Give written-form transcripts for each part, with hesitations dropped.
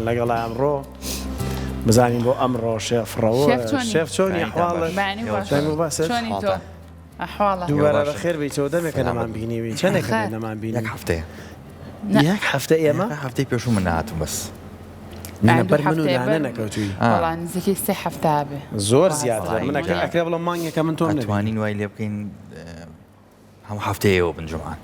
لەگەڵا ئەمڕۆ بزانین بۆ ئەمڕۆ شێف ڕەوە شێف چۆنی؟ شێف چۆنی بەیانیتان ئەحواڵت باش. بەیانی باش. بەیانی باست چۆنی تۆ؟ ئەحواڵە. دووبارە بەخێر بیتەوە دەمێکە سەلامەت. نەمان بینیوی چەندێکە خێر. نەمان یەک بینی هەفتەیە. نا. یەک هەفتە ئێمە یەک هەفتەی پێشوو من نەهاتووم بەس. ئا، نە دوو بەر من و هەفتەیە نانە بەر نەکەوتووی ئا. وەڵا نزیکەی سێ هەفتە ئەبێ. زۆر وا زیاترە وەڵا من ئینجا ئەکرێ بڵێم مانگێکە من تۆم نەبینی. ئەتوانین وای لێ بکەین هەموو هەفتەیە ئێوە بن جومعان.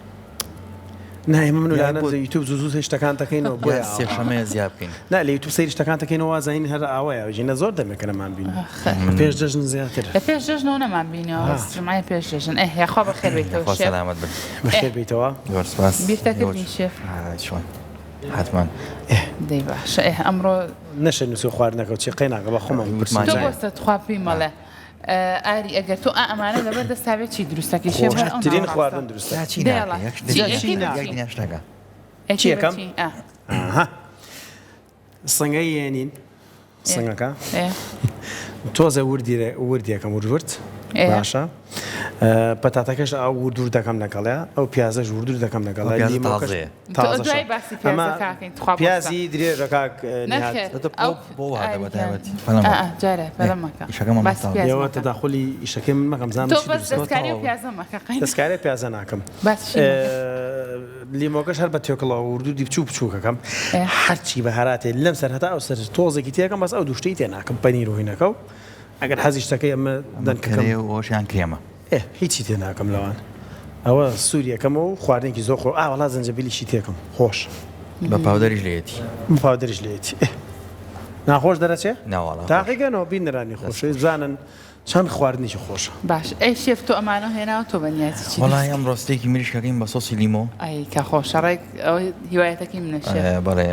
نا ئێمە من و یا لانە بۆ لە یوتیوب زوو زوو سەیری شتەکان دەکەینەوە یا بۆیە ئاوا. سێشەمەیە زیاد بکەین. نا لە یوتیوب سەیری شتەکان دەکەینەوە وازانین هەر ئاوایە ژینە زۆر دەمێکە نەمان بینی ئاخر. من پێش جەژن زیاتر. لە پێش جەژنەوە نەمان بینیەوە ها. بەس جومعەی پێش جەژن ئێه یاخوا بەخێر بێیتەوە یاخوا شێف. سەلامەت بن. ئێه. بەخێر بێیتەوە. زۆر سپاس. بیرتەکردین شێف. ئا چۆن حەتمەن. ئێه. دەی باشە ئێه ئەمڕۆ. نەشە نووسی خواردنەکەو چی قەیناکە بە خۆمان وتمان تۆ پرسین. بۆستە تخوا پێی مەڵێ ئاری ئەگەر تۆ ئا ئەمانە لەبەر دەستا بێت چی دروستەکەی شێف هەر ئەو خۆشترین ناوەڕاستە. خواردن دروستە. جا چی دەیەڵا ناکەی یەک چی دنیا ئەکەی چی بە یەک چی؟ دنیا شتەکە. ئەکەی چی بە ئەکەم؟ چی؟ ئا. ئاها سنگەی یێنین سنگەکە ئێ. تۆزێ وردی وردیەکەم ورد ورد ئێ. باشە پەتاتەکەش ئەو ورد ورد دەکەم لەگەڵیا ئەو پیازەش ورد ورد دەکەم لەگەڵیا ئەو پیازە لیمۆکەش تازەیە. تۆ تازەشە دوای باسی ئەمە پیازەکە ئەکەین تخوا بۆستە. پیازی درێژە کاک نیهاد نەخێر دەتە ئەو بۆ بۆ وادە ئاری بە گیان. تایبەتی پەلەم ئا مەکە. ئا جارێ ئێ پەلەم مەکە ئیشەکەمان باسی بەتاڵ. پیاز ئێوە مەکە. تەداخولی ئیشەکەی من مەکەم بزانم تۆ چی بەس دروست دەکەم. دەستکاری و تەواو. پیازە مەکە قەی دەستکاری پیازە ناکەم باسی شی مەکە. لیمۆکەش هەر بە تێکڵەوە ورد وردی بچووک بچووکەکەم ئێ. هەرچی بەهاراتێ لەم سەر هەتا ئەو سەر تۆزێکی تێکەم بەس ئەو دوو شتەی تێ ناکەم پەنیر و هینەکە و ئەگەر حەزی شتەکەی ئەمە ئەمە دەنکەکەم کەرەیە و ئەوەشیان کرێمە. ئێ هیچی تێ ناکەم لەوان ئەوە سووریەکەمەوە و خواردنێکی زۆر خۆ ئا وەڵا زەنجەبیلیشی تێکەم خۆش بە پاودەریش لێیەتی. بە پاودەریش لێیەتی ئێ ناخۆش دەرەچێ؟ نەوەڵا خۆش. تاقیکەنەوە بینەرانی دەست خۆشەویست خۆش. بزانن چەند خواردنێکی خۆشە. باش ئەی شێف تۆ ئەمانەو هێناوە تۆ بەنیازی چی وەڵای دروست ئەمڕۆ ستێکی مریشکەکەین بە سۆسی لیمۆ. ئەی کە خۆشە ڕێک ئەوە هیوایەتەکەی منە شێف. بەڵێ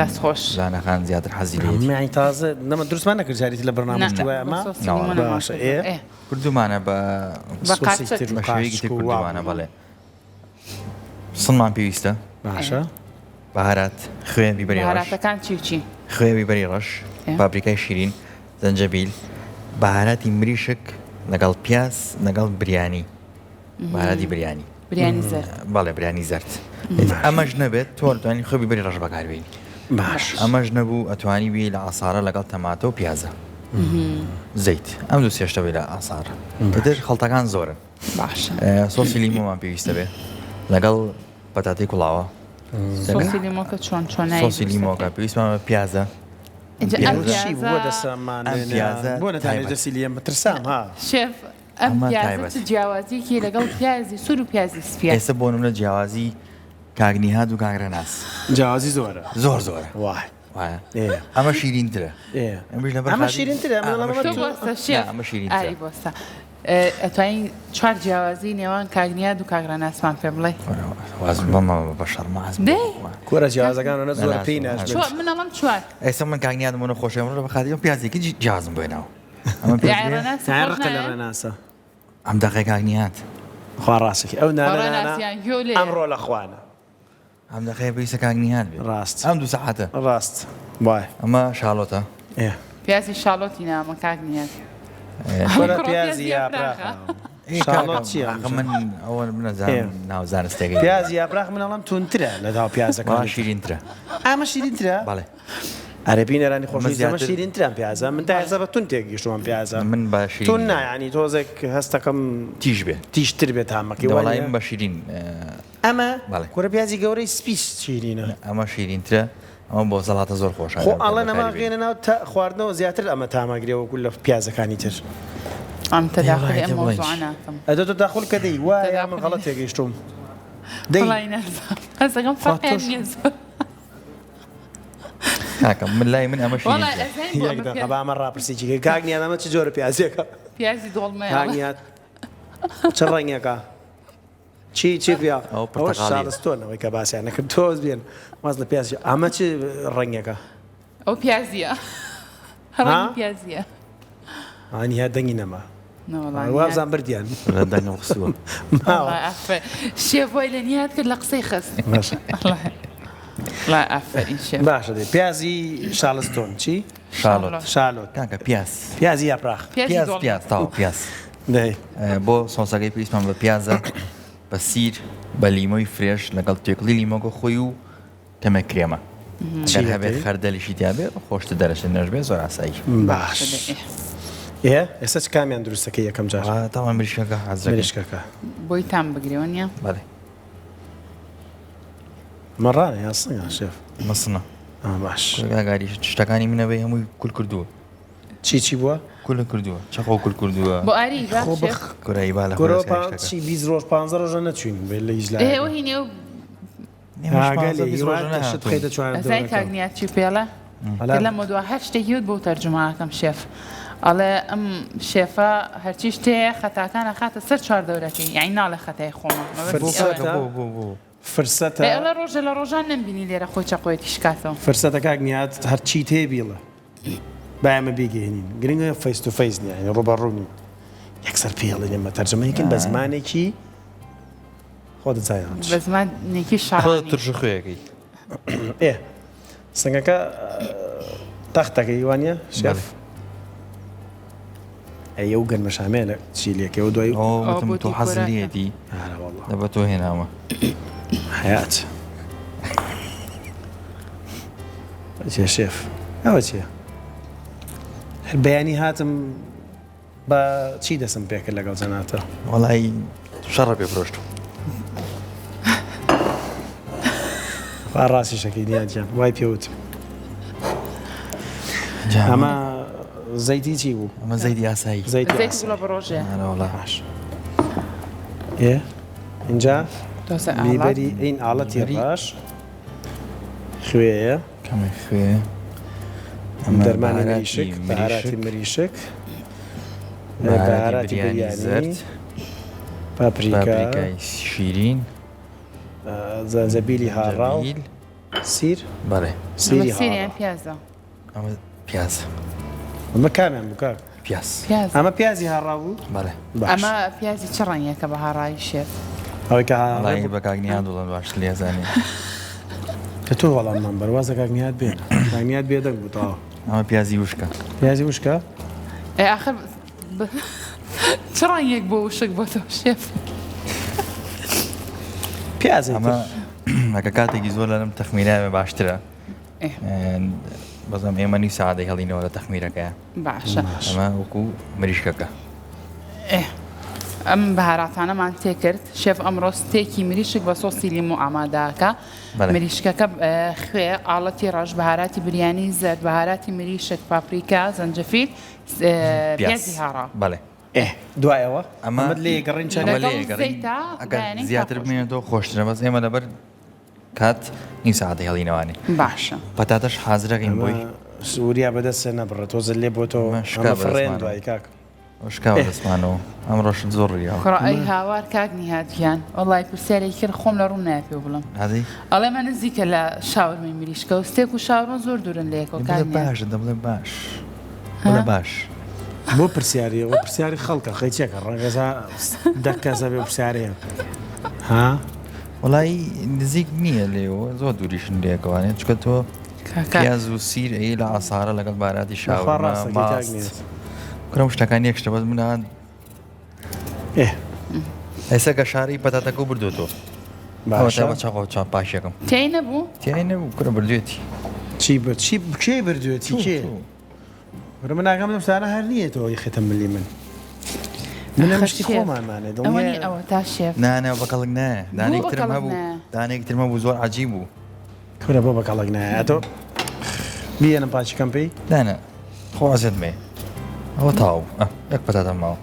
دەست خۆش. زانا خان زیاتر حەزی لێیەتی. یانی تازە نەمە دروستمان نەکرد جاری تر لە بەرنامە نا شتی وایە بە ئەمە سۆسی نەوەڵا. لیمۆ نەمان باشە کردووە ئێ ئێ. کردوومانە بە بە سۆسی قارچک. تر و بە شێوەیەکی تر قارچک و وا کردوومانە بوو. بەڵێ. سنمان پێویستە. باشە. بەهارات، خوێ، بیبەری ڕەش. بەهاراتەکان چی و چین؟ خوێ، بیبەری ڕەش، پاپریکای شیرین، زەنجەبیل، بەهاراتی مریشک لەگەڵ پیاز لەگەڵ بریانی، بەهاراتی بریانی. بریانی زەرد. بەڵێ بریانی زەرد. ئەمەش نەبێت تۆ ئەتوانی خوێ بیبەری ڕەش بەکاربێنی. باش. ئەمەش نەبوو ئەتوانی بی لە عەسارە لەگەڵ تەماتە و پیازە. زەیت. ئەم دوو سێ شتە بی لە عەسارە. ئیتر خەڵتەکان زۆرن. باشە. سۆسی لیمۆمان پێویستە بێ لەگەڵ پەتاتەی کوڵاوە. سۆسی لیمۆکە چۆن چۆنایی سۆسی لیمۆکە پێویستمان بە پیازە. ئینجا ئەم چی بووە دەسەمان ئەم پیازە بۆ نەتانێ دەستی لێم ترسام ها. شێف ئەم پیازە چ جیاوازیەکی لەگەڵ پیازی سوور و پیازی سپیە؟ ئێستا بۆ نمونە جیاوازی کاک نیهاد و کاک ڕێناس جیاوازی زۆرە زۆر زۆرە وای وایە ئەمە شیرینترە ئەمەش لەبەر ئەمە شیرینترە ئەمە ئەمە تۆ بۆستە شێف ئەمە شیرینترە ئاری بۆستە ئەتوانی چوار جیاوازی نێوان کاک نیاد و کاک ڕێناسمان پێ بڵێ؟ واز بەمە بە شەرماز دەی کورە جیاوازەکان ئەوەنە زۆر پێی ناشبێت. چوار من ئەڵێم چوار. ئێستا من کاک نیادم ئەوەنە خۆشە ئەمڕۆ بە خاتری ئەم پیازێکی جیاوازم بۆ هێناوە. ئەمە یاعی پیازی ڕێناس نایە خۆش ڕقە لە نایە؟ ڕێناسە. ئەم دەقەی کاک نیاد. خوا ڕاستەکی ئەو خوا نانە نانە ڕێناسیان گوێ لێیە. ئەمڕۆ لە خوانە. ئەم دەقەیە پێویستە کاک نیهاد بێ. ڕاست. ئەم دوو سەعاتە. ڕاست وایە. ئەمە شاڵۆتە. ئێ. پیازی شاڵۆتی ناوە کاک نیهاد. کورە کوڕە پیازی پیازی یاپراخە. یاپراخە. شاڵۆت چییە؟ ئاخە من ئەوە نەزانم ناو زانستەکەی. پیازی یاپراخ من ئەڵێم توندترە لە ناو پیازەکانی وەڵا تر. شیرینترە. ئەمە شیرینترە؟ بەڵێ. ئەرێ بینەرانی خۆشەویست ئەمە زیاتر- شیرینترە ئەم پیازە من تا ئێستا بە توند تێگەیشتووم ئەم پیازە. من بە شیرین توند نا یانی تۆزێک هەستەکەم تیژ بێ. تیژتر بێ تامەکەی وا وەڵای نییە؟ من بە شیرین ئەمە بەڵێ. کورە پیازی گەورەی سپی شیرینە. ئەمە شیرینترە ئەمە بۆ زەڵاتە زۆر خۆشە. خۆ ئەڵێن ئەمە غێنە ناو تا خواردنەوە زیاتر ئەمە تامەگرێ وەکو لە پیازەکانی تر. ئەم تەداخولی ئەم بڵێن مەوزوعە چی؟ ناکەم. ئەدە تۆ تەداخول کە دەی وایە من تەداخولی غەڵەت تێگەیشتووم. دەی. وەڵای نازانم. هەستەکەم خوا فەرقیان تۆش نییە زۆر. کاکە من لای من ئەمە وەڵای شیرینترە. ئەزانین بۆ یەک ئەمە دەقە پیاز با ئەمە ڕاپرسیی کەین. کاک نیاد ئەمە چ جۆرە پیازێکە؟ پیازی دۆڵمەیە کاک ئەڵێ. نیاد چ ڕەنگێکە؟ چی چی بیا ئەوە ئەوە پرتەقاڵیە. شارستۆن ئەوەی کە باسیان نەکرد تۆز بێن واز لە پیازی ئەمە چ ڕەنگێکە؟ ئەو پیازیە ها؟ ڕەنگی پیازیە. ئانی هەر دەنگی نەما نەوەڵا نیهاد. وابزان بردیان لە دەنگم خسووە. ماوە. وەڵا ئافەرین شێف وای لە نیهاد کرد لە قسەی خست. باشە. وەڵا ئافەرین شێف. باشە دەی پیازی شالستۆن چی؟ شالۆت. شالۆت. کاکە پیاز. پیازی یاپراخ. پیازی پیاز دۆڵمە. پیاز تەواو پیاز. دەی. بۆ سۆسەکەی پێویستمان بە پیازە بە سیر بە لیمۆی fresh لەگەڵ توێکڵی لیمۆکە خۆی و کەمێک کرێمە. چی هەبێت خەردەلیشی تیا بێ خۆشتر دەرەچێت نەشبێ زۆر ئاسایی. باش ئێ ئێستا چ کامیان دروستەکەی یەکەم جار؟ تاوان مریشکەکە حازرەکەی. مریشکەکە. بۆی تام بگرێ وەنیە؟ بەڵێ. مەڕانە یان سنگە شێف؟ ئەمە سنە. باش. گاگاری شتەکانی منە بێ هەمووی کول کردووە. چی چی بووە؟ کول کردووە چەقۆ کول کردووە. بۆ ئاری با شێف. کورە با لە کورە چی 20 ڕۆژ 15 ڕۆژە نەچوین بێ لە هیچ لایەک. ئێ ئەوە هی نێو ئەزای کاک نیاد چی پێڵە لەمە دوا هەر شتێکی وت بۆ تەرجومەکەم شێف ئەڵێ ئەم شێفە هەرچی شتەیە خەتاکان ئەخاتە سەر چواردەورەکەی یعنی ناڵێ خەتای خۆمە فرسەتە ئەڵێ ڕۆژە لە ڕۆژان نەمبینی لێرە خۆی چەقۆیەکی شکاتەوە. فرسەتە کاک نیاد هەرچیت هەیە بیڵێ با ئێمە بیگەیەنین گرنگە face to face نیە یعنی ڕووبەڕوو نین یەکسەر پێی ئەڵێین ئێمە تەرجەمەیەکین بە زمانێکی خۆ دەزانم بە زمانێکی شارانی. خۆ ترش خوێەکەی. ئێ سنگەکە تەختەکەی وانە شێف؟ ئەی ئەو گەنمە شامەیە لە چی لێکەوە دوای وتم تۆ حەز لێتی دە بە تۆ هێناوە حیات چێ شێف ئەوە چیە هەر بەیانی هاتم بە چی دەسم پێکرد لەگەڵ جەناتە؟ وەڵای شەڕە پێ فرۆشتم. با ڕاستیشەکەی نیاد گیان وای پێ وتم. ئەمە زەیتی چی بوو؟ ئەمە زەیتی ئاسایی. زەیتی زەیتی گوڵە بەڕۆژێ. ئارە وەڵا. باش. ئێ ئینجا تۆزە ئاڵات. بیبەری ئین ئاڵەتی ڕەش خوێیە. کەمێک خوێ. دەرمانی مریشک، بەهاراتی مریشک، بەهاراتی بریانی، پاپریکا، شیرین، زەنجەبیلی هاڕاو، سیر، بەڵێ سیری هاڕاو. پیازە. ئەمە پیازە. ئەمە کامیان بوو کاک؟ پیاز. ئەمە پیازی هاڕاو بوو؟ بەڵێ. ئەمە پیازی چ ڕەنگێکە بە هاڕاوی شێف؟ ئەوەی کە هاڕاو وەڵی بە کاک نیهاد بڵێن باشتر لێزانێ. کە تۆ وەڵاممان بەر وازە کاک نیهاد بێنە. کاک نیهاد بێدەنگ بوو تەواو. ئەمە پیازی وشکە. پیازی وشکە؟ ئێ ئاخر چ ڕەنگێک بۆ وشک بۆ تۆ شێف؟ پیازی ئەمە ئەگە کاتێکی زۆر لەم تەخمیرایە باشترە. بەزم ئێمە نیو سەعات دەیهێڵینەوە لە تەخمیرەکەیە. باشە. ئەمە وەکو مریشکەکە. ئەم بەهاراتانەمان تێکرد شێف ئەمڕۆ ستێکی مریشک بە سۆسی لیمۆ ئامادەکە مریشکەکە خوێ ئاڵەتی ڕەش بەهاراتی بریانی زەرد بەهاراتی مریشک پاپریکا زەنجەفیل پیازی هاڕا بەڵێ ئێ دوای ئەوە ئەمە لێ گەڕین چەند ئەمە لێ گەڕین ئەگەر زیاتر بمێنێتەوە خۆشترە بەس ئێمە لەبەر کات نیو سەعات دەهێڵینەوانێ. باشە. پەتاتەش حازرەکەین بۆی. وریا بەدەستێ نەبڕێ تۆزە لێ بۆتەوە شکا فڕێن دوای کاک. شکا بەدەستمانەوە ئەمڕۆش زۆر ڕیاوە. کوڕە ئەی هاوار کاک نیهاد گیان وەڵای پرسیارێکی کرد خۆم لە ڕووم نایە پێو بڵێم. ئادەی. ئەڵێ مە نزیکە لە شاورمەی مریشکە و ستێک و شاورمە زۆر دوورن لە یەکەوە کاک بڵێ نیهاد. باشە دەبڵێ باش. بڵێ باش. بۆ پرسیاری ئەوە پرسیاری خەڵکە قەیچێکە ڕەنگە دە کەسە بێ پرسیارەیە ها وڵی نزیک نییە لێەوە زۆر دووریشن لێکوانێت چکە تۆ پیاز و سیر ئەی لە ئاسارە لەگەڵ باراتی شاڕاستەکرم شتەکان یەک شتە بەس منە ئێستا کە شاری پەتاتەکە بردوێتەوە باشە بە چاقۆ چا پاشێکم تێی نەبوو تێی نەبوو کورە بردوێتی چی چی کێ بردوێتی کێ وەرە من ئاگام لەم شتانە هەر نییە تۆ یخێتە ملی من من ئەم شتی خۆمانمانێ دڵنیای ئەوە تا شێف نا نا بە کەڵک نایە دانێک ترم هەبوو دانێک ترم هەبوو زۆر عەجیب بوو کورە بۆ بە کەڵک نایە ئەتۆ بیێنم پاچی کەم پێی نا نا خۆ ئەزیەت مەیە ئەوە تەواو بوو یەک پەتاتەم ماوە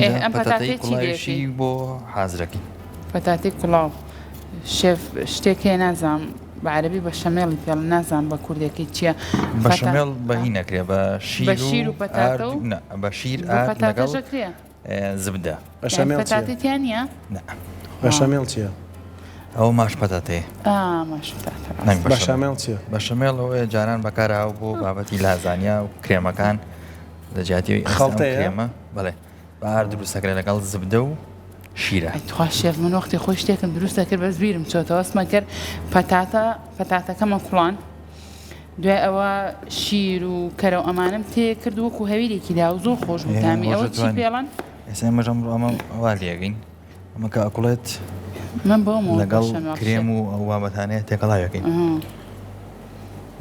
ئێ ئەم پەتاتەی پەتاتەی چی کوڵاویشی لێکەی؟ بۆ حازرەکەی. پەتاتەی کوڵاو شێف شتێک هەیە نازانم بە عەرەبی بە شەمێڵی پێڵن نازانم بە کوردەکەی چییە بە شەمێڵ بە هی نەکرێ بە بە شیر شیر و و پەتاتە ئارد و نا بە شیر بە ئارد پەتاتەش لەگەڵ ئەکرێ زبدە. بە یانی شەمێڵ چییە؟ پەتاتەی تیا نییە؟ نا. بە شەمێڵ چییە؟ ئەوە ماش پەتاتەیە. ئا ماش پەتاتە نەک ڕاستە. بە بە شەمێڵ. شەمێڵ چییە؟ بە شەمێڵ ئەوەیە جاران بەکارهاو بۆ بابەتی لازانیا و کرێمەکان لە جیاتی ئەوەی ئێستا ئەم خەڵتەیە؟ کرێمە بەڵێ بە ئارد دروست دەکرێت لەگەڵ زبدە و شیرە. ئەی تخوا شێف من وەختی خۆی شتێکم دروست دەکرد بەس بیرم چۆتەوە هەستمە کرد پەتاتە پەتاتەکەمە کوڵان دوای ئەوە شیر و کەرە و ئەمانەم تێ کرد وەکو هەویرێکی دا و زۆر خۆش بوو تامی ئەوە چی پێڵەن؟ ئێستا ئێمەش ئەمڕۆ ئەمە وا لێگەین ئەمە کە ئەکوڵێت من بۆم لەگەڵ کرێم و ئەو بابەتانەیە تێکەڵاوێکەین.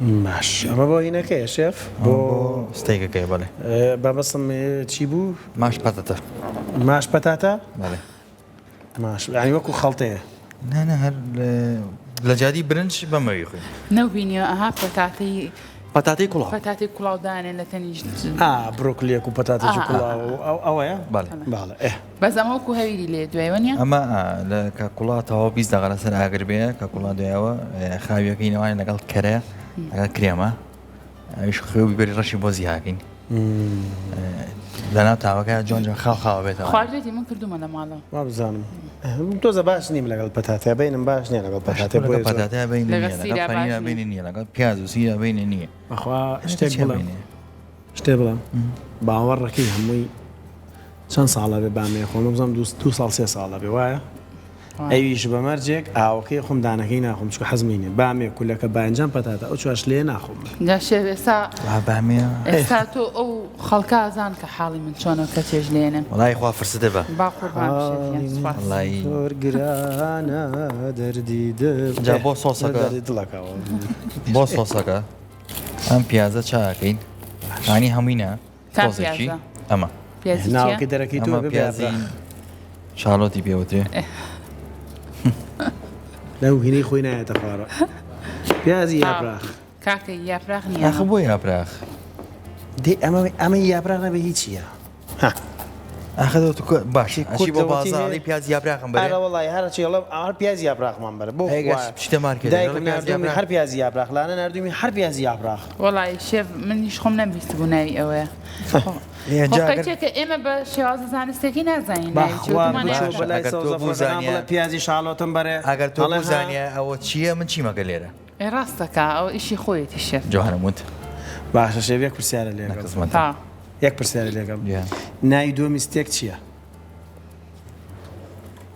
باش ئەمە بۆ هینەکەیە شێف بۆ ستەیکەکەی بەڵێ بابەسم چی بوو ماش پەتەتە ماش پەتاتە بەڵێ ماش یعنی وەکو خەڵتەیە نا نا هەر لە جادی برنج بەمەوی خوێن نەو بینیوە ئەها پەتاتەی پەتاتەی کوڵاو پەتاتەی کوڵاو دانێن لە تەنیشت ئا برۆکلیەک و پەتاتێکی کوڵاو ئەو ئەوەیە بەڵێ بەڵێ ئێ بەس ئەمە وەکو هەویری لێ دوای وەنیە ئەمە لە کە کوڵا تەواو 20 دەقە لەسەر ئاگر بێ کە کوڵا دوایەوە خاویەکەی نەوانێ لەگەڵ کەرە لەگەڵ کرێمە ئەویش خوێ و بیبەری ڕەشی بۆ زیاکەین لەناو تاوەکە جوان جوان خاو خاوە بێتەوە. خواردوێتی من کردومە لە ماڵەوە. وابزانم تۆزە باش نیم لەگەڵ پەتاتە بینم باش نییە لەگەڵ پەتاتە بۆ پەتاتە بین لەگەڵ پەنیرا بینی نییە لەگەڵ پیاز و سیرا بینی نییە. بەخوا شتێک بڵێم شتێ بڵێم باوەڕەکەی هەمووی چەند ساڵە بێ بامێ خۆم بزانم دوو ساڵ سێ ساڵە بێ وایە ئەویش بە مەرجێک ئاوەکەی خۆم دانەکەی ناخۆم چونکە حەزم لێی نیە بامێ کولەکە باینجان پەتاتە ئەو چوار شلەیە ناخۆم من. جا شێف ئێستا وا بامێ ئێستا تۆ ئەو خەڵکە ئەزان کە حاڵی من چۆنە کە چێژ لێنێم. وەڵایی خوا فرسەتە بە. با قوربان شێف گیان سوپاس. وەڵایی. زۆر گرانە دەردی دڵ جا بۆ سۆسەکە دەردی دڵەکە بۆ سۆسەکە ئەم پیازە چاکەین انی هەمووی نا کام تۆزێکی پیازە؟ ئەمە پیازی چیە؟ ناوەکەی دەرەکەی تۆ ئەمە بێ پیازی بەیابراخ. شارلۆتی پێ وترێ. لەو هینەی خۆی نایەتە خوارە پیازی یاپراخ. کاکە یاپراخ نییە. ئاخە بۆ یاپراخ؟ دەی ئەمە ئەمە یاپراخ نەبێ هیچیە. ها. ئاخە تۆ باش ئەچی بۆ کورد لەوەتی بازاڕی هەیە؟ پیازی یاپراخم بەرێ؟ ئەرە وەڵی هەر چی ئەڵێم هەر پیازی یاپراخمان بەرە بۆ ئەی گەر خوا بچیتە مارکێت دایکم لەگەڵ پیازی ناردوومی یاپراخ هەر پیازی یاپراخ لانە ناردوومی هەر پیازی یاپراخ. وەڵی شێف منیش خۆم نەمبیستبوو ناوی ئەوەیە. خۆ ئێ خۆ جا ئەگەر قەیچێکە ئێمە بە شێوازە زانستیەکەی نازانین ناوی چیە بەخوا وتومانە بچۆ باشە بەلای ئەگەر تۆ سەوزە فرۆشەکان بوزانیە بڵێ پیازی شاڵۆتم بەرێ ئەگەر تۆ ئەڵێ ها. بوزانیە ئەوە چییە من چیمەکە لێرە؟ ئێ ڕاستەکا ئەوە ئیشی خۆیەتی شێف. جوانم وت. باشە شێف یەک پرسیارە لە لێکەم. خزمەتم. تا. یەک پرسیارە لێکەم گیان. ناوی دووەمی ستێک چییە؟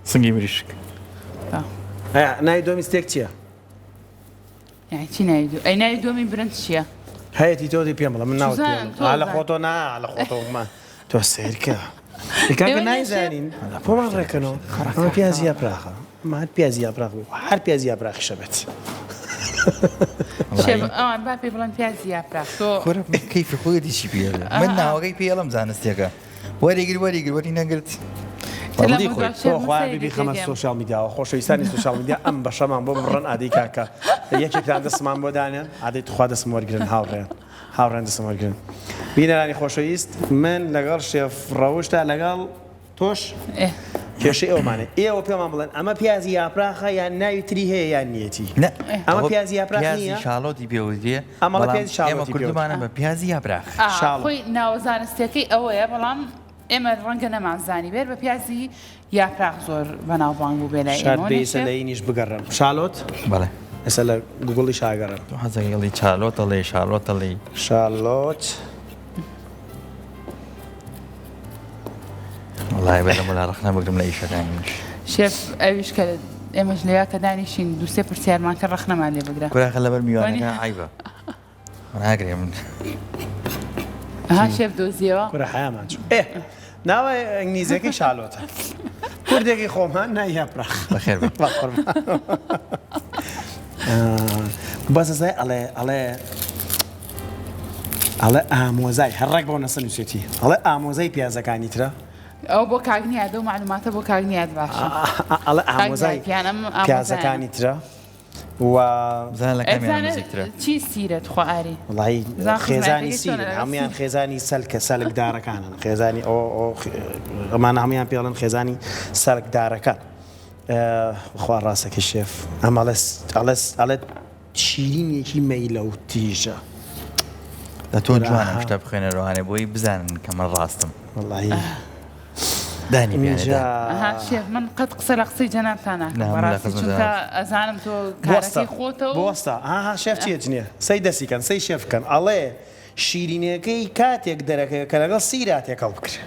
سنگی مریشک. تا. ئایا ناوی دووەمی ستێک چییە؟ یعنی چی ناوی دوو ئەی ناوی دووەمی برنج چییە؟ هەیەتی تۆ دی پێم بڵێ من ناوت پێ چوزانم تۆ بڵێ. لە زان. خۆتۆ نا لە خۆتۆ ما تۆ سەیرکە. کاکە ئێوە ناشێ؟ نایزانین بۆمان ڕێکەنەوە ئەمە پیازی یاپراخە ئەمە هەر پیازی یاپراخ بوو هەر پیازی یاپراخیشە بێت. شێف ئەوان با پێ بڵێن پیازی یاپراخ تۆ کورە من کەیفی خۆیەتی چی پێ ئەڵێ من ناوەکەی پێ ئەڵێم زانستیەکە وەریگر وەریگر وەری نەگرت لەم بەدڵی خۆی دوا شێف تۆ من خوا سەیری بیبی خەمە تێگەیم. سۆشیال میدیاوە خۆشەویستانی سۆشیال میدیا ئەم بەشەمان بۆ بڕن ئادەی کاکە یەکێکتان دەستمان بۆ دانێن ئادەی تخوا دەستم وەرگرن هاوڕێن هاوڕێن دەستم وەرگرن بینەرانی خۆشەویست من لەگەڵ شێف ڕەوشتا لەگەڵ تۆش کێشەی ئەومانە ئێوە پێمان بڵێن ئەمە پیازی یاپراخە یان ناوی تری هەیە یان نیەتی نە ئەمە ئەوە پیازی یاپراخ پیازی نییە شاڵۆتی پێوترێ ئەمە بەڵام پیازی شاڵۆتی ئێمە پێوترێ. کوردمانە بە پیازی یاپراخ ئا، شاڵۆ. خۆی ناوە زانستیەکەی ئەوەیە بەڵام ئێمە ڕەنگە نەمانزانی بێت بە پیازی یاپراخ زۆر بەناوبانگ بوو بێ لای شارت ئێمەوە بێ ئێستا نەشێ؟ لە ئینیش بگەڕێم شالۆت بەڵێ ئێستا لە گوگڵیش ئاگەڕێم تۆ حەزەکەی ئەڵێی چالۆت ئەڵێی شالۆت ئەڵێی شالۆت وەڵای بە لەمەلا ڕەخنە بگرم لە ئیشەکانی منیش. شێف ئەویش کە ئێمەش لەویا کە دانیشین دوو سێ پرسیارمان کرد ڕەخنەمان لێ بگرە. کورە ئاخر لەبەر میوانەکان عەیبە ناگرێ من. ها شێف دۆزیەوە؟ کورە حەیامان چوو. ئێ ناوە ئینگلیزیەکەی شالۆتە. کوردێکی خۆمان ناوی یاپراخ. بەخێر بێی. بەقوربان. بەس ئەزای ئەڵێ ئەڵێ ئەڵێ ئامۆزای هەر ڕێک بۆ نەسە نووسێتی ئەڵێ ئامۆزای پیازەکانی ترە. ئەو بۆ کاک نیاد ئەو مەعلوماتە بۆ کاک نیاد باشە. ئەڵێ ئامۆزای پیازەکانی ترە و بزانە لە کامیان نزیکترە. چی سیرە تخوا ئاری؟ وەڵی خێزانی سیرن هەمویان خێزانی سەلکە سەلکدارەکانن خێزانی ئەو ئەمانە هەمویان پێڵن خێزانی سەلکدارەکان خوا ڕاستەکەی شێف ئەم ئەڵێ ئەڵێ ئەڵێ شیرینێکی مەیلە و تیژە. لە تۆ جوانە ئەم شتە بخوێنەرەوانێ بۆی بزانن کە من ڕاستم. وەڵی دانی پێ ئینجا ئەها شێف من قەت قسە لە قسەی جەنابتان ناکەم نا، من لە بەڕاستی خزمەت چونکە جەنابت. ئەزانم تۆ بوەستە کارەکەی خۆتە و بوەستە ها ها شێف چیە جنێ سەی دەسی کەن سەی شێف کەن ئەڵێ شیرینێکەی کاتێک دەرەکەوێ کە لەگەڵ سیرا تێکەڵ بکرێ.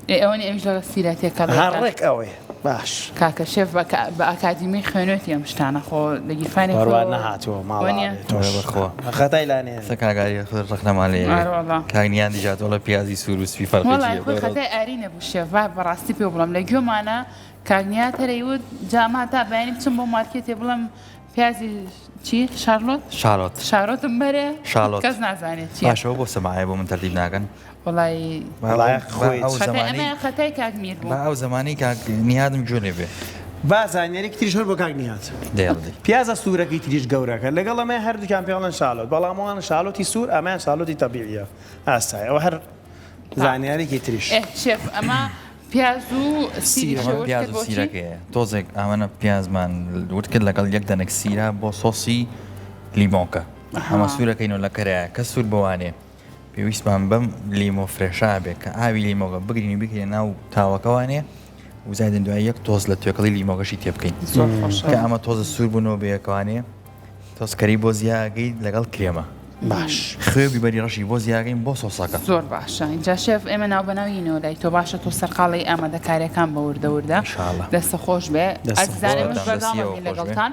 ئێ ئەوە نیە ئەویش لەگەڵ سیرا تێکەڵ ها دەکات. ڕێک ئەوەیە باش. کاکە شێف بە بە ئاکادیمی خوێنوێتی ئەم شتانە خۆ لە گیرفانی بەڕوا خۆ نەهاتووە ماڵە وەنیە؟ ئاوێ تۆش ئەرێ بەخوا. خەتای لانێ. قسە کاک ئاری خۆت ڕەخنەمان لێ ئارە وەڵا. کاک نیان دیجا تۆڵە پیازی سوور و سپی فەرقی وەڵای چییە خۆی خەتای ئاری نەبوو شێف با بەڕاستی پێ بڵێم لە گوێمانە کاک نیات هەرەی وت جا ئەمە هەتا بەیانی بچم بۆ مارکێتێ بڵێم پیازی چی؟ شارلۆت؟ شارۆت. شارۆتم بەرێ؟ شارۆت. کەس نازانێت چیە. باشە ئەوە بۆ سەمایە بۆ من تەرتیب ناکەن؟ وەڵای وەڵای خۆی ئەو خەتای زەمانەی ئەمە خەتای کاک میر بوو. با ئەو زەمانەی کاک نیهادم گوێ لێ بێ. با زانیاریکی تریش هەر بۆ کاک نیهاد. دەیڵدی. پیازە سوورەکەی تریش گەورەکە لەگەڵ ئەمەی هەردووکیان پێڵێن شالۆت بەڵام ئەوان شالۆتی سوور ئەمەیان شالۆتی تەبیعیە ئاسایە ئەوە هەر زانیاریکی تریش. ئێ شێف ئەمە پیاز و سیری ئەمە شێوەش پیاز کرد و بۆ چی؟ سیرەکەیە تۆزێک ئەمەنە پیازمان ورد کرد لەگەڵ یەک دەنک سیرە بۆ سۆسی لیمۆکە ئەمە سوورەکەینەوە لە کەرایە کە سوور بوانێ پێویستمان بەم لیمۆ fresh ە بێ کە ئاوی لیمۆکە بگرین و بکرێ ناو تاوەکەوانێ و زیادن دوای یەک تۆز لە توێکڵی لیمۆکەشی تێ بکەین زۆر خۆشە کە ئەمە تۆزە سوور بوونەوە بەیەکەوانێ تۆز کەری بۆ زیاگەی لەگەڵ کرێمە. باش. خوێ و بیبەری ڕەشی بۆ زیاگەین بۆ سۆسەکە. زۆر باشە ئینجا شێف ئێمە ناوبەناو یینەوە لای تۆ باشە تۆ سەرقاڵی ئامادەکاریەکان بە وردە وردە ان شاء اللە. دەستە خۆش بێ دەستت ئازیزان خۆش. ئێمەش دەستیەوە بەردەوامەبین خۆش بێ. لەگەڵتان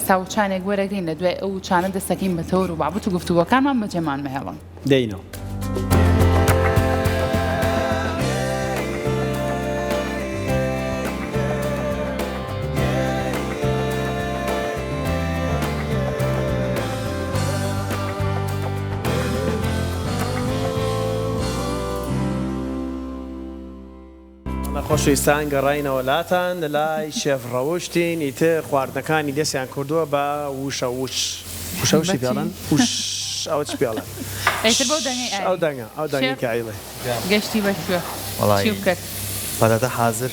ساوچانێک وەرەگرین لە دوای ئەو وچانە دەستەکەین بە تەوەر و بابەت و گفتوگۆکانمان بەجێمان مەهێڵن. دێینەوە. خۆشەویستان گەڕاینەوە لاتان لە لای شێف ڕەوشتین ئیتر خواردنەکانی دەستیان کردووە بە وشە وش وشە وشی پێڵن وش ئەوە چی پێڵن ئیتر بەو دەنگەی ئاری ئەو دەنگە ئەو دەنگی کە ئەیڵێ گەشتی بە کوێ وەڵی چی بکەت پەتاتە حازر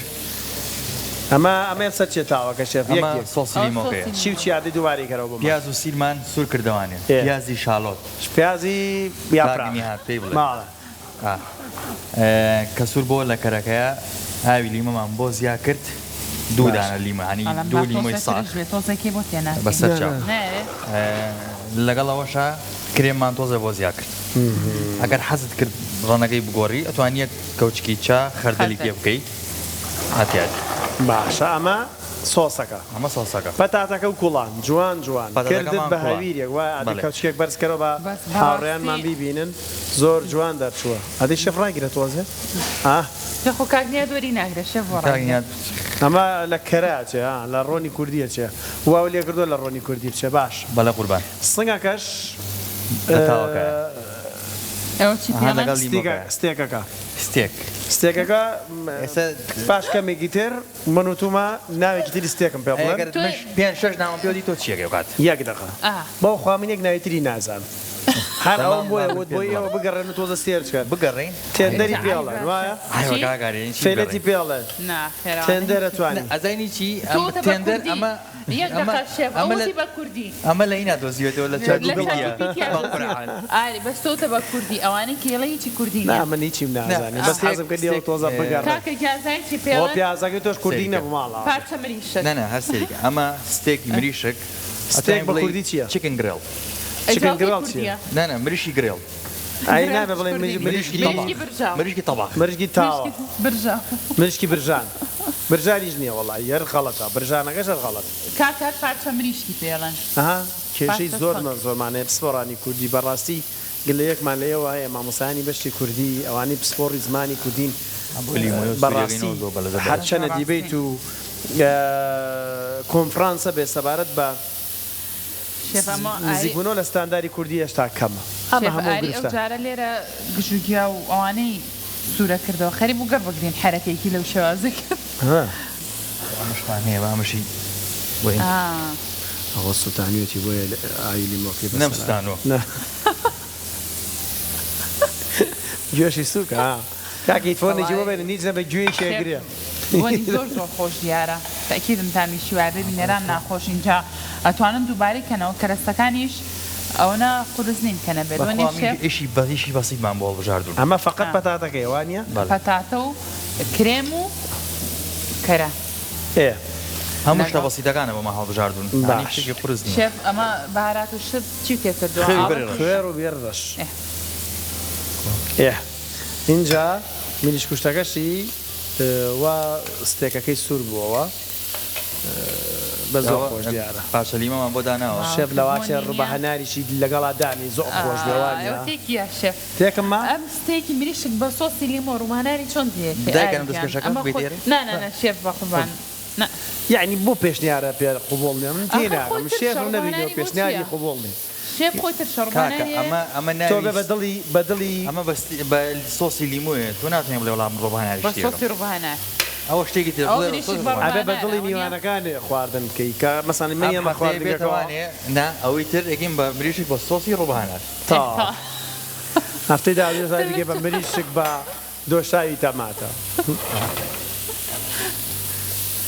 ئەمە ئەمە سەر چێ تاوەکە شێف یەک ئەمە یەک سۆسی ئەوە لیمۆکەیە سۆسی چی و چی ئادەی دووبارەی کەرەوە بۆمان پیاز و سیرمان سوور کردەوانێ ئێ. پیازی شالۆت پیازی کاک یاپراخ نیهاد پێی بڵێ ماڵە ئا. کە سوور بۆ لە کەرەکەیە ئاوی لیمەمان بۆ زیا کرد دوو باشە. دانە لیمە هەنی ئەڵێم با دوو لیمۆی تۆزێ ساغ ترش بێ تۆزێکی بۆ تێ ناکەین بەسەر نا چاو نا. نایەوێ لەگەڵ ئەوەشا کرێممان تۆزێ بۆ زیا کرد ئەگەر حەزت کرد ڕەنەکەی بگۆڕی ئەتوانی یەک کەوچکی چا خەردەلی خەردەل. تێ بکەی ئەتیادی. باشە ئەمە سۆسەکە. ئەمە سۆسەکە. پەتاتەکە و کوڵان جوان جوان کردت پەتاتەکەمان بە کوڵان. هەویرێک وایە ئەدی بەڵێ. کەوچکێک بەرز کەرەوە با بەس هاوڕێیانمان بەڕاستی بیبینن زۆر جوان دەرچووە ئەدی شێف ڕاگرە تۆزێ ئا. تخۆ کاک نیاد وەری ناگرێ شێف بۆ کاک ڕاگرێ. نیاد. ئەمە لە کەرە ئەچێ ها لە ڕۆنی کوردی ئەچێ واو لێ کردووە لە ڕۆنی کوردی بچێ باش. بەڵێ قوربان. سنگەکەش لە تاوەکایە. ئەوە چی ئەها پێڵێن؟ لەگەڵ لیمۆکایە. ستێکەکە. ستێک. ستێکەکە ئێستا پاش کەمێکی تر من وتومە ناوێکی تری ستێکم پێ بڵێن. ئەگەر منش پێنج شەش ناوم پێ وتی تۆ چیەکەی ئەوکات؟ یەک دەقە. بەو خوا من یەک ناوی تری نازانم. هەر ئەوەم بۆیە وت بۆی ئێوە بگەڕێن و تۆزە search کەن. بگەڕێین؟ tender ی پێڵێن وایە؟ ئەیوە کاک ئاریان چی fillet ی بگەڕێین؟ پێڵێن. نا خێرا tender ئەتوانی. ئەزانی چی تۆ ئەم وتە بە tender کوردی. ئەمە یەک ئەمە دەقە شێف ئەمە ئەو لە وتی بە کوردی. ئەمە لە ئینا دۆزیوەتەوە لە لە ChatGPT ChatGPT بە قورعان. ئاری بەس تۆ وتە بە کوردی ئەوانەی کێڵە هیچی کوردی نا نییە. من هیچیم نا نازانێ بەس ستێک حەزم کرد ئێوە ستێک تۆزە بگەڕێن. کاکە گیان زانی چی بۆ پێڵێن؟ پیازەکەی تۆش کوردی سەیرکە. نەبوو ماڵە. پارچە مریشک. نا نا هەر سەیرکە ئەمە ستێکی مریشک ستێک ئەتوانی بە بڵێی کوردی چییە؟ chicken grill. ئەی chicken جوابی grill چییە؟ کوردییە. نا نا مریشکی grill. ئەی grill نابێ بڵێ کوردی نییە. مریشکی مریشکی تەباخ. مریشکی تەباخ. برژاو. مریشکی تەباخ. مریشکی تاوە. مریشکی برژاو. مریشکی برژان. برژانیش نییە وەڵا هەر غەڵەتە برژانەکەش هەر غەڵەتە. کاکە پارچە مریشکی پێڵێن. ئەها کێشەی پارچە زۆرمان سەگ. زۆرمان هەیە پسپۆڕانی کوردی بەڕاستی گلەیەکمان لە ئێوە هەیە مامۆستایانی بەشی کوردی ئەوانەی پسپۆڕی زمانی کوردین بۆ لیمۆیە و سووریەکەی بەڕاستی نەوە زۆر بەلەزە بەلەزە. هەرچەنە بەڕاستی. debate و کۆنفرانسە بێ سەبارەت بە شێف ئەمە ئاری نزیکبوونەوە لە ستانداری کوردی هێشتا کەمە ئەمە شێف هەموو ئاری ئەو گرفتە. جارە لێرە گژوگیا و ئەوانەی سوورە کردەوە خەریک بوو گەڕ بگرین حەرەکەیەکی لەو شێوازە کرد. ها. ئەمەشمان هەیە با ئەمەشی بۆ ئین. ئا. ئەوە سوتانویەتی بۆیە ئاوی لیمۆکەی بەسەرا. نەمسوتانوە. نا. گوێشی سووکە ها. کاکە هیتفۆنێکی بۆ وەڵای بێنن هیچ نەبێ گوێیەکی شێف ئەگرێ. بۆنی زۆر زۆر خۆش دیارە تەئکیدم تامیشی وایە بینەران ناخۆشین جا ئەتوانن دووبارەی کەنەوە کەرەستەکانیش ئەوەنە قورس نین کە نەبێت بەخوا وەنیە من شێف؟ ئیشی بە ئیشی بەسیتمان بۆ هەڵبژاردوون. ئەمە فەقەت ئا. پەتاتەکەیە وانیە؟ بەڵێ. پەتاتە و کرێم و کەرە. ئێ. هەموو شتە لەگەڵ. بەسیتەکانە بۆمان هەڵبژاردوون یانی باش. شتێکی قورس نییە. شێف ئەمە بەهارات و شت چی تێ کردووە؟ خوێ و ئاڵە بەری ڕەش. خوێ و بێر ڕەش. ئێ. ئێ ئینجا مریشک و شتەکەشی وا ستێکەکەی سوور بووەوە بە زۆر خۆش دیارە. پارچە لیمەمان بۆ داناوە. شێف لەواچێ ڕوبە هەناریشی لەگەڵا دانی زۆر خۆش بێ وانیە؟ ئەوە تێکیە شێف. تێکم ما؟ ئەم ستێکی مریشک بە سۆسی لیمۆ ڕووماناری چۆن تێکێ؟ دایکە ئەم دەستکێشەکە ئەمە بێتێرێ؟ نا نا نا شێف بە قوربان. نا. یەعنی بۆ پێشنیارە پێ قبوڵ نیە من ئاخر تێناگەم خۆی من تر شێفم شەڕ نەبینیوە بۆ هەناری بۆ پێشنیاری چیە؟ قبوڵ نی. شێف خۆی تر شەڕ بۆ کاکە هەناری ئەمە ئەمە تۆ ناوی بێ بە دڵی بە دڵی. ئەمە بە بە سۆسی لیمۆیە تۆ ناتوانی بڵێ وەڵا من ڕۆبە هەناری بە شتێکم. سۆسی ڕۆبە هەنار. ئەوە شتێکی ترە ئەوە بڵێ مریشک سۆسی بە ڕۆبە ڕۆبە ئەبێ بە هەنارە دڵی ئەوە نیە؟ میوانەکانێ خواردن بکەی کە مەسەن من ئەم یەمە هەفتەیە خواردنگەکەوە. بێتەوانێ نا ئەوەی تر ئەکەین بە مریشک بە سۆسی ڕۆبە هەنار. تەواو هەفتەی داهاتوو دەتوانی بیکەی بە مریشک بە دۆشاوی تەماتە.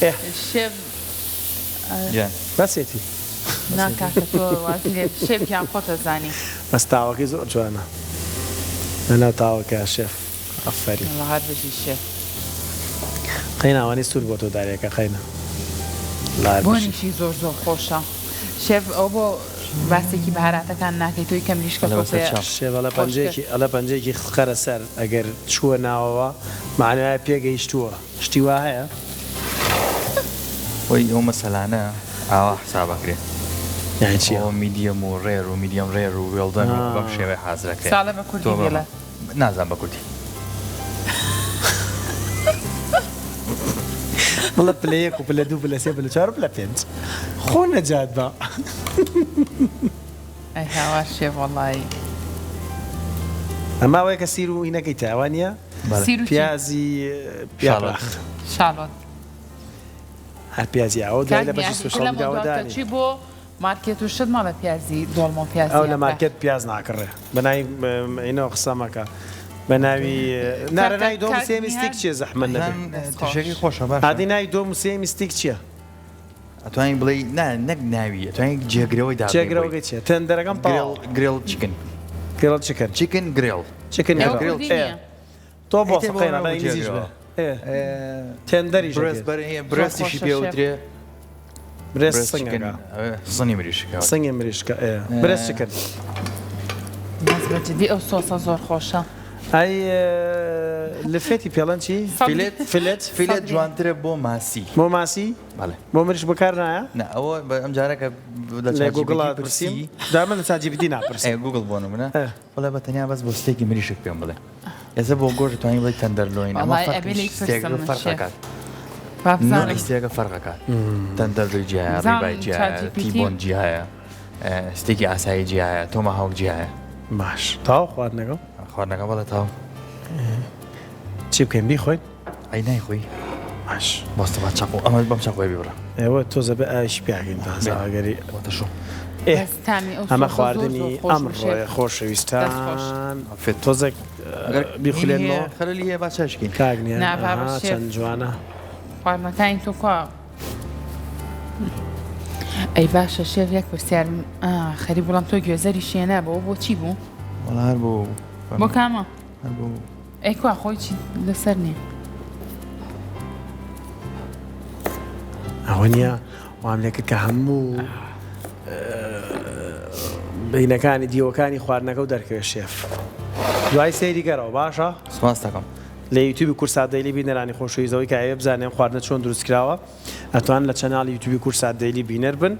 ئێ. شێف گیان. بەسێتی. نا کاکە تۆ وازی لێ شێف گیان خۆت ئەزانی. بەس تاوەکەی زۆر جوانە لەناو تاوەکەیا شێف ئەفەرین. وەڵا هەر بژی شێف. قەینا ئەوانەی سور بۆ تۆ دارێکە قەینا وەڵا هەر بژی. بۆنیشی زۆر زۆر خۆشە شێف ئەوە بۆ باسێکی بەهاراتەکان ناکەی تۆی کە مریشکە ئەڵێ تۆ بەسەر پێ چاو. شێف ئەڵێ خۆش کرد. پەنجەیەکی ئەڵێ پەنجەیەکی خەرە سەر ئەگەر چووە ناوەوە مەعنای پێگەیشتووە شتی وا هەیە؟ خۆی ئەو مەسەلانە ئاوا حساب ئەکرێ. یانی چی؟ ئەوە medium و rare و medium rare و well done و بەم شێوەیە حازر ئەکرێ. ساڵە بە کوردی تۆ بەمە بیڵێ. نازانم بە کوردی. بڵێ پلە یەک و پلە دوو پلە سێ پلە چوار و پلە پێنج خۆ نەجات بە. ئەی هاوار شێف وەڵایی. ئەمە ئەوەیە کە سیر و هینەکەی تایە وانیە؟ سیر و چی؟ پیازی یاپراخ. شالۆت. هەر پیازی ئاوە دوای کاک لە بەشی نیازی سۆشیال لەمەو میدیاوە دوا تۆ دانی. چی بۆ مارکێت و شت مەڵێ پیازی دۆڵمە و پیازی ئەو لە یاپراخ. مارکێت پیاز ناکڕێ بەناوی ئینەوە قسە مەکە بەناوی نارە کاکە ناوی دۆم کاک سێمی ستیک نیاز چیە زەحمەت نەبێ. دەست خۆش. ترشەکەی خۆشە باشە. ئادی ناوی دۆم و سێمی ستیک چیە؟ ئەتوانی بڵێی نا نەک ناوی ئەتوانی جێگرەوەی دابنێی بۆی. جێگرەوەکەی چیە؟ تێندەرەکەم گرێڵ تەواوە. grill chicken. grill chicken. chicken grill. chicken ئەوە grill. کوردی ئێ نییە. تۆ ئەی بۆسە تێ بۆ قەینا ناو بە ئینگلیزیش بێ. جێگرەوە. ئێ tender یش breast ئەکرێت. بەر هەیە زۆر breast یشی خۆشە پێ شێف. وترێ. breast breast chicken سنگەکە. سنگی مریشکە. سنگی مریشکە ئێ breast chicken. بەس بە جدی ئەو سۆسە زۆر خۆشە. ئەی لفێتی پێڵەن چی؟ fillet fillet fillet جوانترە بۆ ماسی. بۆ ماسی؟ بەڵێ. بۆ مریشک بەکار نایە؟ نا ئەوە بە ئەم جارە کە لە لە ChatGPT گوگڵا پرسیم پرسی دا من لە ChatGPT ناپرسم. ئێ گوگڵ بۆ نمونە بڵێ بە تەنیا بەس بۆ ستێکی مریشک پێم بڵێ. ئێستا بۆ گۆشت توانی بڵێ tenderloin ئەمە وەڵای ئەبێ فەرقی لێی ستێکەکە پرسم من فەرق شێف. ئەکات. با بزانم. نوعی ستێکە فەرق ئەکات. tenderloin جیایە، بزانم ribeye جیایە، ChatGPT T-bone جیایە، ستێکی ئاسایی جیایە، تۆماهاوک جیایە. باش تەواو خواردنەکە؟ خواردنەکە بەڵێ تەواو. چی بکەین بیخۆین؟ ئەی نایخۆی؟ باش. بەستە بە چەقۆ ئەمە بەم چەقۆیە بیبڕە. ئێوە تۆزە بێ ئاویشی پیاکەین تازە ئەگەری بۆتە شۆ. ئێ بەس تامی ئەو ئەمە سۆسە زۆر زۆر خواردنی خۆش بوو ئەمڕۆیە شێف. خۆشەویستان. دەست خۆش. تۆزێک بیخولێنمەوە. خەلەلی هەیە با چاشکەین. کاک نیان نا بابە ئەها شێف. چەند جوانە. خواردنەکانی تۆ کوا؟ ئەی باشە شێف یەک پرسیارم ئا خەریک بڵام تۆ گوێزەری شێنا بەوە بۆ چی بوو؟ وەڵا هەر بۆ بۆ کامە؟ هەر بۆ ئەی کوا خۆی چی لەسەر نییە؟ ئەوە نییە وام لێ کرد کە هەموو بینەکانی دیوەکانی خواردنەکە و دەرکەوێت شێف دوای سەیری کەرەوە باشە سپاس دەکەم. لە یوتیوبی کوردسات دەیلی بینەرانی خۆشەویست ئەوەی کە ئەیەوێ بزانێ ئەم خواردنە چۆن دروست کراوە ئەتوانن لە channel ی یوتیوبی کوردسات دەیلی بینەر بن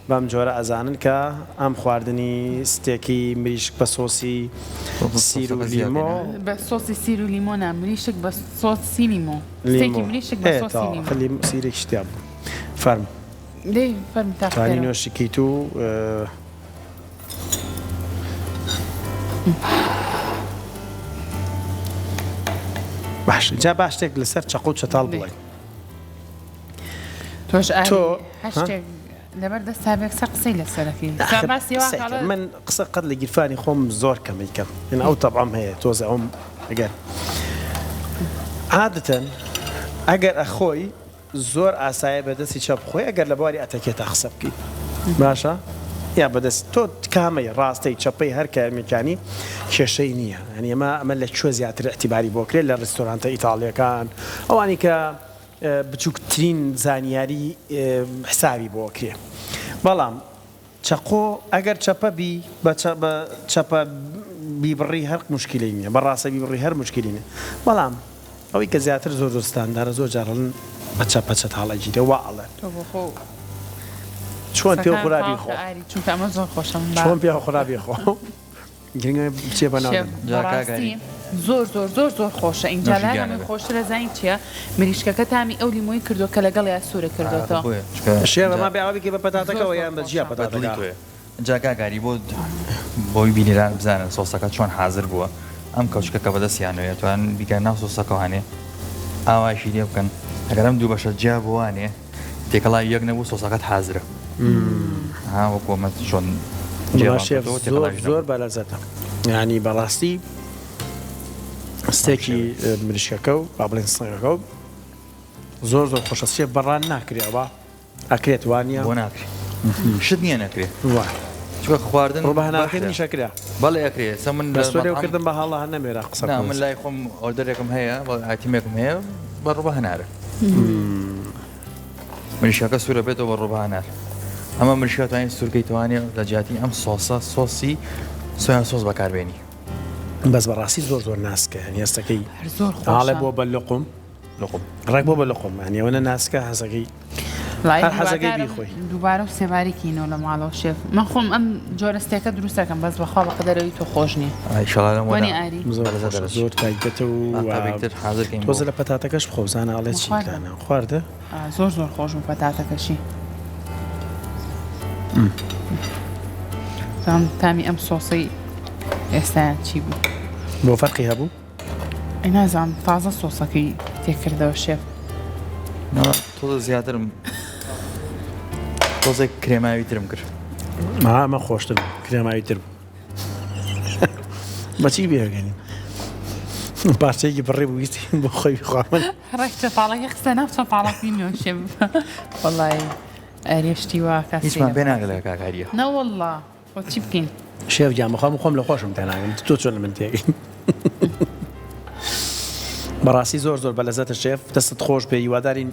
بەم جۆرە ئەزانن کە ئەم خواردنی ستێکی مریشک بە سۆسی سیر و لیمۆ. بە سۆسی سیر و لیمۆ نا مریشک بە سۆسی لیمۆ ستێکی مریشک بە سۆسی لیمۆ. لیمۆ سیرێکیش تیا بوو فەرموو. دەی فەرموو تاقی توانی کەرەوە. نۆشی کەیت و باش جا با شتێک لەسەر چەقۆ و چەتاڵ بڵێین. تۆش ئاری تۆ هەر ها؟ شتێک لەبەر دەستا بێ قسە قسەی لەسەرەکەی ئاخر باسی وا قسەی کاڵە کەم من قسە قەت لە گیرفانی خۆم زۆر کەمەی کەم یعنی ئەو تەبعەم هەیە تۆزێ ئەوم ئەگەر عادەتەن ئەگەر ئەخۆی زۆر ئاسایە بە دەستی چەپ بخۆی ئەگەر لە بواری ئەتەکێتا قسە بکەی باشە یا بەدەست تۆ کامەی ڕاستەی چەپەی هەر کامێکیانی کێشەی نییە یعنی ئەمە ئەمە لە کوێ زیاتر ئیعتیباری بۆ کرێت لە ڕیستۆرانتە ئیتاڵیەکان ئەوانی کە بچووکترین زانیاری حسابی بۆ ئەکرێ بەڵام چەقۆ ئەگەر چەپە بی بە چەپە بیبڕی هەر موشکیلەی نیە بە ڕاستە بیبڕی هەر موشکیلی نیە بەڵام ئەوەی کە زیاتر زۆر زۆر ستاندارە زۆر جار ئەڵێن بە چەپە چەتاڵ ئەگیرێ وا ئەڵێن. تۆ بۆ خۆو چۆن پێو قسەکان خورا تەواو بیخۆ. کە ئاری چونکە ئەمە زۆر خۆشە من با چۆن پێو خورا بیخۆ گرنگە بچێ بە ناو شێف دەمم. جا کاک بەڕاستی ئاری. زۆر زۆر زۆر زۆر خۆشە ئینجا نۆشی لای گیانە هەمووی بێ. خۆشترە زانی چیە مریشکەکە تامی ئەو لیمۆی کردوە کە لەگەڵیا سورە ئاخ کردۆتەوە. بۆیە چونکە شێف ئینجا ئەما بێ ئەوە بیکەی بە زۆر پەتاتەکەوە زۆر یان بە جیا خۆشە. بە دڵی پەتاتەکە؟ تۆیە جا کاک ئاری بۆ بۆی بینەران بزانن سۆسەکە چۆن حازر بووە ئەم کەوچکە کە بەدەستیانەوەیە توان بیکەنە ناو سۆسەکەوانێ ئاواشی لێ بکەن ئەگەر ئەم دوو بەشە جیا بووانێ تێکەڵاوی یەک نەبوو سۆسەکەت حازرە ها وەکو ئەمە چۆن وەڵا جیامان شێف کردەوە زۆر تێکەڵاویش زۆر نەبوو بەلەزەتە یانی بەڕاستی بەم ستێکی شێوەیە. مریشکەکە و با بڵێن سنگەکە و زۆر زۆر خۆشە شێف بەڕان ناکرێ ئەوە ئەکرێت وانیە؟ بۆ ناکرێ شت نییە نەکرێ وا چونکە خواردن ڕۆ بە هەنارەکەی بەحرە منیش ئەکرا بەڵێ ئەکرێ ئێستا من لە بەس تۆ لێو مەتعەم کردم بە هەڵە هەر نەمێرا قسە نا بکەم من لەسەر. لای خۆم ئۆردەرێکم هەیە ئایتمێکم هەیە بە ڕۆ بە هەنارە مریشکەکە سوورە بێتەوە بە ڕۆ بە هەنار ئەمە مریشکە توانین سوورکەیتوانێ لە جیاتی ئەم سۆسە سۆسی سۆیا سۆس بەکاربێنی. بەس بەڕاستی زۆر زۆر ناسکە یانی هەستەکەی هەر زۆر ئاڵێ خۆشە. بۆ بە لقم لقم. ڕێک بۆ بە لقم یانی ئەوەنە ناسکە حەزەکەی وەڵایی هەر حەزەکەی هیوادارم بیخۆی. دووبارە و سێبارەی کەینەوە لە ماڵەوە شێف من خۆم ئەم جۆرە ستێکە دروست ئەکەم بەس بەخوا بەقەدەر ئەوی تۆ خۆش نییە ئیشەڵا لەم وەنی وەرە ئاری زۆر بەلەزەت خۆشە دەرەچی. زۆر تایبەتە و با قابێکتر حازر کەین بۆ تۆزە لە پەتاتەکەش بخۆ بزانە ئەڵێ من چی خواردم پلانە خواردە؟ ئا زۆر زۆر خۆش بوو پەتاتەکەشی تام تامی ئەم سۆسەی ئێستایان چی بوو بۆ فەرقی هەبوو؟ ئەی نازانم تازە سۆسەکەی تێکردەوە شێف. نەوە تۆزە زیاترم تۆزێک کرێماوی ترم کرد. ئا ئەمە خۆشتر بوو کرێماوی تر بوو. بەچی بێگەنی پارچەیەکی بڕی بوو ویستی بۆ خۆی بخوا من ڕێک چەتاڵەکە خستە ناو چەتاڵەکەی نۆشێ وەڵای ئەرێ شتی وا کە هیچمان سەیرە پێ بەڕاستی. ناگەلێ کاک هەریە. نەوەڵڵا خۆ چی بکەین. شێف گیان بەخوا من خۆم لە خۆشم تێناگەم تۆ چۆن لە من تێگەی بەڕاستی زۆر زۆر بەلەزەتە شێف دەستت خۆش بێ هیوادارین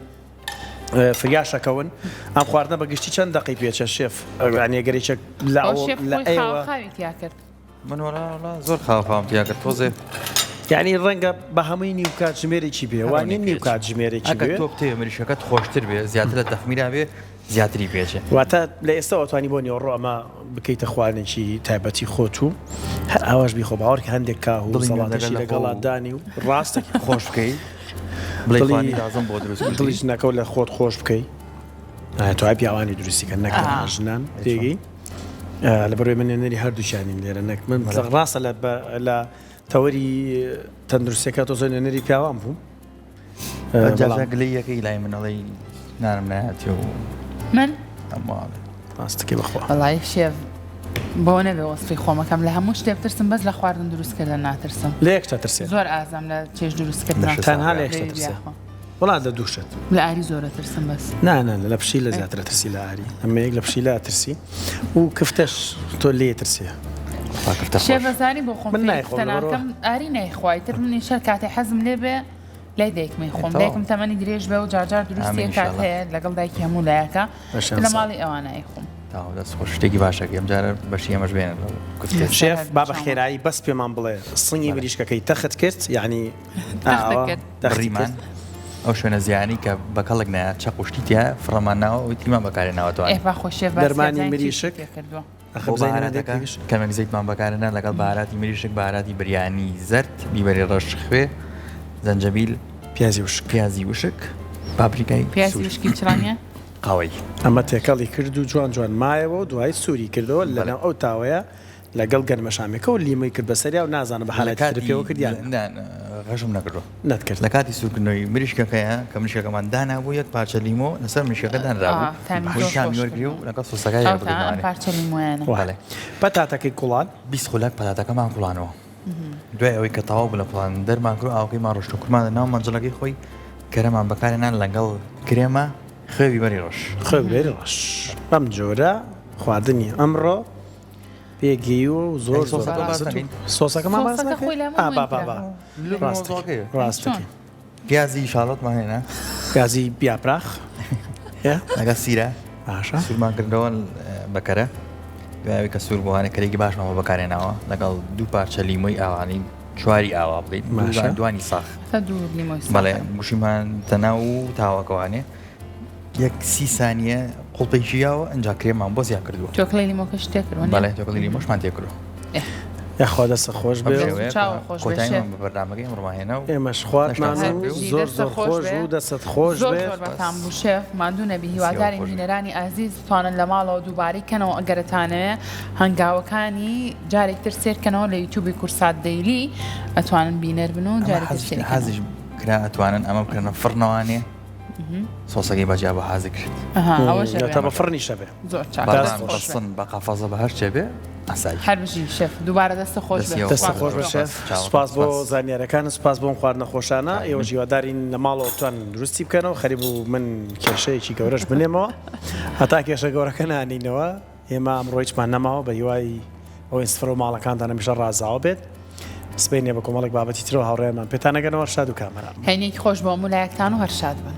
فریاشەکەون ئەم خواردنە بە گشتی چەند دەقەی پێچە شێف یانی ئەگەر یەکێک لە ئەو ئەوە شێف لە خۆی خاوە ئێوە خاوی تیا کرد. من وەڵا وەڵا زۆر خاوە خاوم تیا کرد تۆزێ یعنی ڕەنگە بە هەمووی نیو کاتژمێرێکی بێ هەر وا ئەونەی نیە نیو پێچ کاتژمێرێکی ئەگەر بێ تۆ بتەوێ مریشەکەت خۆشتر بێ زیاتر لە تەخمیرا بێ زیاتری پێچێ. واتە لە ئێستاوە توانی بۆ نیوەڕۆ ئەمە بکەیتە خواردنێکی تایبەتی خۆت و هەر ئاواش بیخۆ باوەڕکە هەندێک کاه و دڵی مێردەکە سەڵاتەشی لە خۆ لەگەڵا دانی و ڕاستەکی خۆش بکەی بڵێی دڵی خواردنی تازەم بۆ دروست دڵی کردی. ژنەکەو لە خۆت خۆش بکەی توای پیاوانی دروستی کەن نەک تەنها ژنان تێگەی لەبەرئەوەی من نوێنەری هەردووکیانیم لێرە نەک من ڕاستە لە لە تەوەری تەندروستیەکە تۆزە نوێنەری پیاوان بووم جا گلەییەکەی لای من ئەڵێی نانم نایەتێ و من ئەماڵێ ڕاستەکەی بەخوا وەڵای شێف بۆ نەبێ وەسفی خۆمەکەم لە هەموو شتێ بترسم بەس لە خواردن دروستکردن ناترسم لە یەک شتە ترسێ زۆر ئازام لە چێژ دروستکردن تەنها لە یەک شتە ترسێ وەڵا لە دوو شت لە ئاری زۆرە ترسم بەس نا نا لە پشیلە زیاترە ترسی لە ئاری ئەمە یەک لە پشیلە ترسی و کفتەش تۆ لێ ترسێ شێف ئەزانی بۆ خۆم من فێری نایخۆم کفتە لەبەرەوە. ناکەم ئاری نایخوای تر منیش هەر کاتێ حەزم لێ بێ لای دایکمی خۆم دایکم تەمەنی درێژ بێ و جارجار دروستی ئامین کات ئینشاڵڵا. هەیە لەگەڵ دایکی هەموو لایەکە بەشیان لە ساغ. ماڵی ئەوانە ئەیخۆم. تەواو دەست خۆش شتێکی باشەکەی ئەم جارە بەشی ئێمەش بێنە لەو کفتەیە. شێف سەرهەر با بە چاوم. خێرایی بەس پێمان بڵێ سنگی بەڵێ. مریشکەکەی تەخت کرد یعنی تەختە ئاوا کرد. تەختی بڕیمان کرد ئەو شوێنە زیانی کە بە کەڵک نایە چەق و شتی تیا فڕەمان ناوە ئەوی تریمان بەکارێ ناوەتوانێ. ئێ با خۆ شێف باسی دەرمانی ئەزانی چی مریشک تێ کردووە. ئەخە بۆ بزانین هەندێک بەهاراتەکە پێش. کەمێک زەیتمان بەکارهێنا لەگەڵ بەهاراتی مریشک بەهاراتی بریانی زەرد بیبەری ڕەش خوێ زەنجەبیل پیازی وشک پیازی وشک پاپریکای پیازی سوور وشکی چڕانیە؟ قاوەیی. ئەمە تێکەڵی کرد و جوان جوان مایەوە و دوای سووری کردەوە بەڵێ. لەناو ئەو تاوەیە لەگەڵ گەنمەشامیەکە و لیمۆی کرد بەسەریا و نازانم لە بەهاراتی تری کاتی پێوە کرد یان نا. نا غەشم نەکردووە. نەتکرد. لە کاتی سوورکردنەوەی مریشکەکەیە کە مریشکەکەمان دانابوو یەک پارچە لیمۆ لەسەر مریشکەکە دانرابوو ئا تامی بۆی زۆر تامی خۆش وەرگرێ و کردووە. لەگەڵ سۆسەکە یەک ئەوتا ئەم بگرنەوانێ. پارچە لیمۆیانە. وا. بەڵێ. پەتاتەکەی کوڵان. 20 خولەک پەتاتەکەمان کوڵانەوە. دوای ئەوەی کە تەواو بوو لە کوڵان دەرمان کرد و ئاوەکەیمان ڕشت و کردمانە ناو مەنجەڵەکەی خۆی کەرەمان بەکارهێنا لەگەڵ کرێمە خوێ بیبەری ڕەش. خوێ بیبەری ڕەش. بەم جۆرە خواردنی ئەمڕۆ پێگەیوە و زۆر ئەی زۆر سۆسەکە باس بەلەزەت و نەکەین؟ سۆسەکەمان باس سۆسەکە نەکەین؟ خۆی لامە ئا با با مهمترە. با لە ڕاستەکەی مەوزوعەکەیە. چۆن؟ ڕاستەکەی. پیازی شاڵۆتمان هێنا. پیازی یاپراخ ئێ لەگەڵ سیرە باشە. سوورمان کردەوە بە کەرە دوای ئەوەی کە سوور بووانە کەرێکی باشمان بۆ بەکارهێناوە لەگەڵ دوو پارچە لیمۆی ئاوانی چواری ئاوا بڵێین باشە. دوانی ساخ تا دوو لیمۆی ساخ. بەڵێ گوشیمان تەناو و تاوەکەوانێ یەک سی سانیە قوڵپێکی یاوە ئینجا کرێممان بۆ زیاد کردووە. تۆکڵەی لیمۆکەش تێکردووە نیە؟ بەڵێ تۆکڵی لیمۆشمان تێکردووە. ئێ. یاخوا دەستت خۆش بەم بێ. شێوەیە چاوە خۆش بێ کۆتاییمان شێف. بە بەرنامەکەی ئەمڕۆمان هێنا و ئێمەش خواردمان دەستتان و خۆش بێ. زۆر دەستت زۆر خۆش خۆش بێ. بوو دەستت خۆش زۆر بێ. زۆر بەتام بوو شێف ماندوو نەبی دەستی هیوادارین خۆش بێ. بینەرانی ئازیز بتوانن لە ماڵەوە دووبارەی کەنەوە ئەگەر ئەتانەوێ هەنگاوەکانی جارێک تر سێر کەنەوە لە یوتیوبی کورسات دەیلی ئەتوانن بینەر بن و ئەمە جارێک تر حەزیش سێری کەنەوە. حەزیش کرا ئەتوانن ئەمە بکەنە فڕنەوانێ سۆسەکەی بەجیا بە حازر کرد. ئەها ئەوەش تا ئەبێ بە فڕنیش ئەبێ. زۆر چاک بە دەست ڕان خۆش بە بێ. سن بە قەفەزە بە هەر چێ بێ ئاسایی. هەر بژی شێف دووبارە دەستت خۆش بێ دەستی دەستت سوپاس خۆش بۆ بێ تۆ. شێف چاوەکەم سوپاس بۆ سوپاس. زانیارەکانت سوپاس بۆ ئەم خواردنە خۆشانە ئێوەش چاوی. هیوادارین لە ماڵەوە بتوانن دروستی بکەنەوە خەریک بوو من کێشەیەکی گەورەش بنێمەوە هەتا کێشە گەورەکە نانینەوە ئێمە ئەمڕۆ هیچمان نەماوە بە هیوای ئەوەی سفرە و ماڵەکانتان هەمیشە ڕازاوە بێت سبەینێ بە کۆمەڵێک بابەتی ترەوە هاوڕێیانمان پێتان ئەگەنەوە شاد و کامەران. هەینیەکی خۆش بۆ هەموو لایەکتان و هەر شاد بن.